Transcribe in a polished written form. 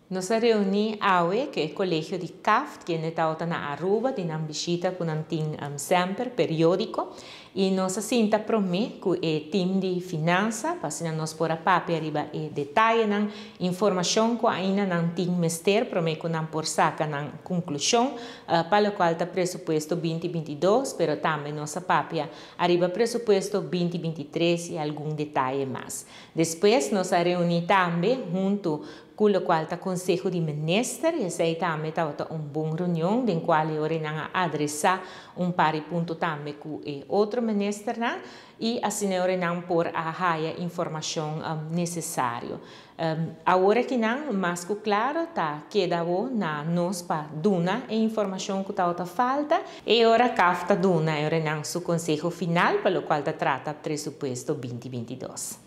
Nos a reuni awe cu e Colegio di CAFT, kende ta na Aruba, den un bishita cu nan tin semper periodico, y nos a sinta prome cu e team di finansa, pa asina nos por a papia riba e detaye, informacion cu ainda nan tin mester, prome cu nan por saca nan conclusion, pa locual ta presupuesto 2022, pero tambe nos a papia ariba presupuesto 2023 y algun detaye mas. Despues nos a reuni tambe hunto cu locual ta Conseho di Minister, y esey tambe tabata un bon reunion, den cual nan a adresa un par di punto tambe cu e otro ministernan, y asina nan por a haya informacion necesario. Awor aki nan, mas cu claro, ta keda na nos pa duna e informacion cu ta falta, y ora CAFT ta duna e nan su conseho final, pa locual ta trata presupuesto 2022.